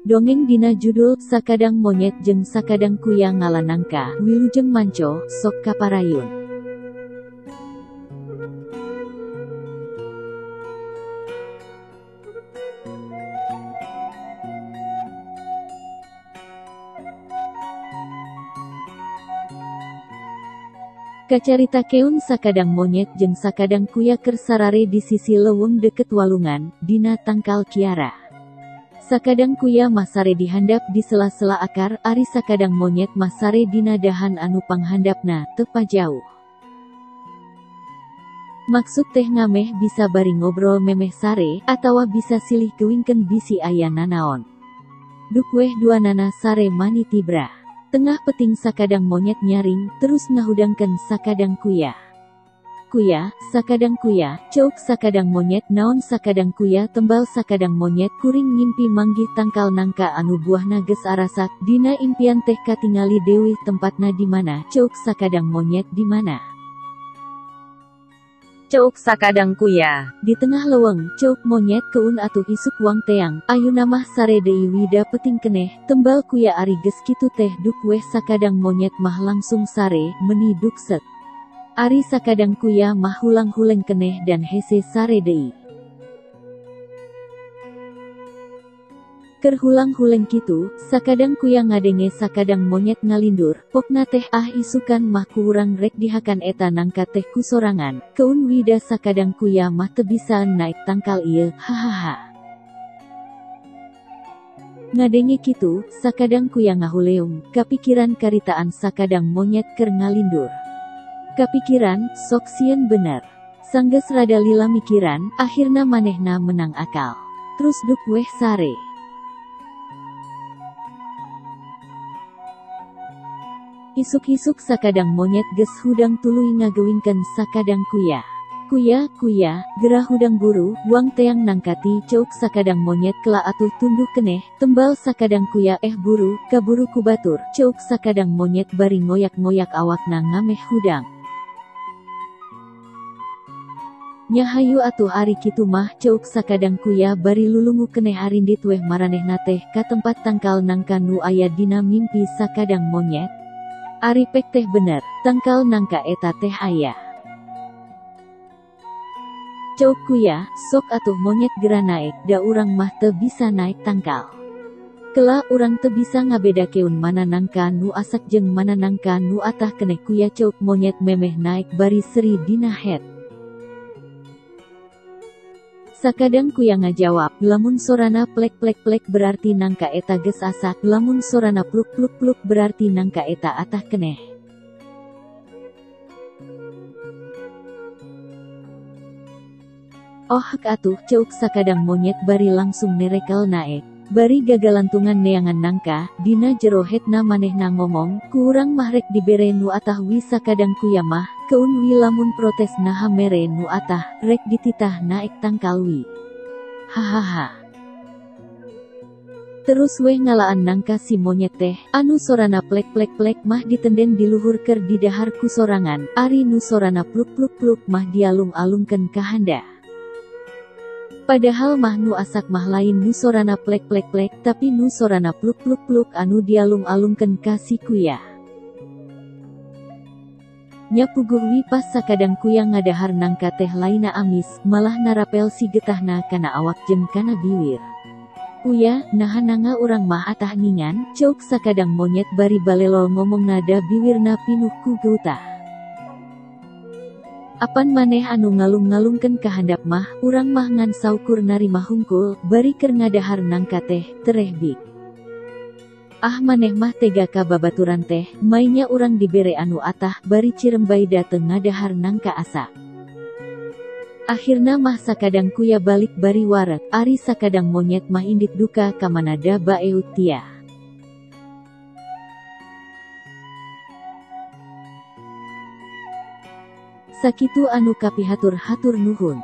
Dongeng dina judul Sakadang Monyet jeung Sakadang Kuya Ngala Nangka, Wilujeng Manco, Sok Kaparayun. Kacaritakeun sakadang monyet jeung sakadang kuya keur sarare di sisi leuweung deket walungan, dina tangkal kiara. Sakadang kuya mah sare dihandap di sela-sela akar, ari sakadang monyet mah sare dina dahan anu panghandapna teu pajauh. Maksud teh ngameh bisa bari ngobrol memeh sare, atawa bisa silih kewingkeun bisi aya nanaon. Duk weh duanana sare mani tibra. Tengah peting sakadang monyet nyaring, terus ngahudangkeun sakadang kuya. Kuya, sakadang kuya, ceuk sakadang monyet, naon sakadang kuya, tembal sakadang monyet, kuring ngimpi manggih tangkal nangka anu buahna geus arasak, dina impian teh katingali deui tempatna di mana, ceuk sakadang monyet di mana. Ceuk sakadang kuya. Di tengah leuweung, ceuk monyet keun atuh isuk wang teang, ayeuna mah sare deui wida peting keneh, tembal kuya ari geus kitu teh duk weh sakadang monyet mah langsung sare, meni dukset. Ari sakadang kuya mah hulang-huleng keneh dan hese sare deui. Keur hulang-huleng kitu, sakadang kuya ngadenge sakadang monyet ngalindur, pokna teh ah isukan mah ku urang rek dihakan eta nangka teh kusorangan, keun wida sakadang kuya mah teu bisaan naik tangkal ieu, hahaha. Ngadenge kitu, sakadang kuya ngahuleung, kapikiran karitaan sakadang monyet keur ngalindur. Kapikiran, sok sieun bener. Sanggeus rada lila mikiran, akhirna manehna menang akal. Terus duk weh sare. Isuk-isuk sakadang monyet geus hudang tuluy ngageuwingkeun sakadang kuya. Kuya, kuya, gerah hudang buru, wang teang nangkati, ceuk sakadang monyet kela atuh tunduh keneh, tembal sakadang kuya eh buru, kaburu kubatur, ceuk sakadang monyet bari ngoyak-ngoyak awakna ngameh hudang. Nyahayu atuh ari kitu mah, ceuk sakadang kuya bari lulungu keneh arindit weh maranehna teh ka tempat tangkal nangka nu aya dina mimpi sakadang monyet. Ari pek teh bener, tangkal nangka eta teh aya. Ceuk kuya, sok atuh monyet gera naek, da urang mah teu bisa naek tangkal. Kela urang teu bisa ngabedakeun mana nangka nu asak jeung mana nangka nu atah keneh kuya, ceuk monyet memeh naek bari seri dina het. Sakadang kuya ngajawab, lamun sorana plek plek plek berarti nangka eta geus asak, lamun sorana pluk pluk pluk berarti nangka eta atah keneh. Oh hak atuh, ceuk sakadang monyet bari langsung nerekel naek. Bari gagalantungan neangan nangka, dina jero hetna manehna ngomong, ku urang mah rek dibere nu atah wi sakadang kuya mah, keun wi lamun protes naha mere nu atah, rek dititah naek tangkal wi. Hahaha. Terus weh ngalaan nangka si monyet teh, anu sorana plek plek plek mah ditenden di luhur keur didahar ku sorangan, ari nu sorana pluk pluk pluk mah dialung-alungkeun ka handa. Padahal mah nu asak mah lain nu sorana plek plek plek, tapi nu sorana pluk pluk pluk anu dialung-alungkeun ka si kuya. Nya puguh wi pas sakadang kuya ngadahar nangka teh laina amis, malah narapel si getahna kana awak jeung kana biwir. Kuya, naha nanga urang mah atah ningan, ceuk sakadang monyet bari balelol ngomongna da biwirna pinuh ku geutah. Apan maneh anu ngalung-ngalungkeun ka handap mah, urang mah ngan saukur narima hungkul, bari keur ngadahar nangka teh, tereh bik. Ah maneh mah tega ka babaturan teh, mainya urang dibere anu atah, bari cirembay da teu ngadahar nangka asak. Akhirna mah sakadang kuya balik bari wareg, ari sakadang monyet mah indit duka ka mana da baeut tia. Sakitu anu kapihatur hatur nuhun.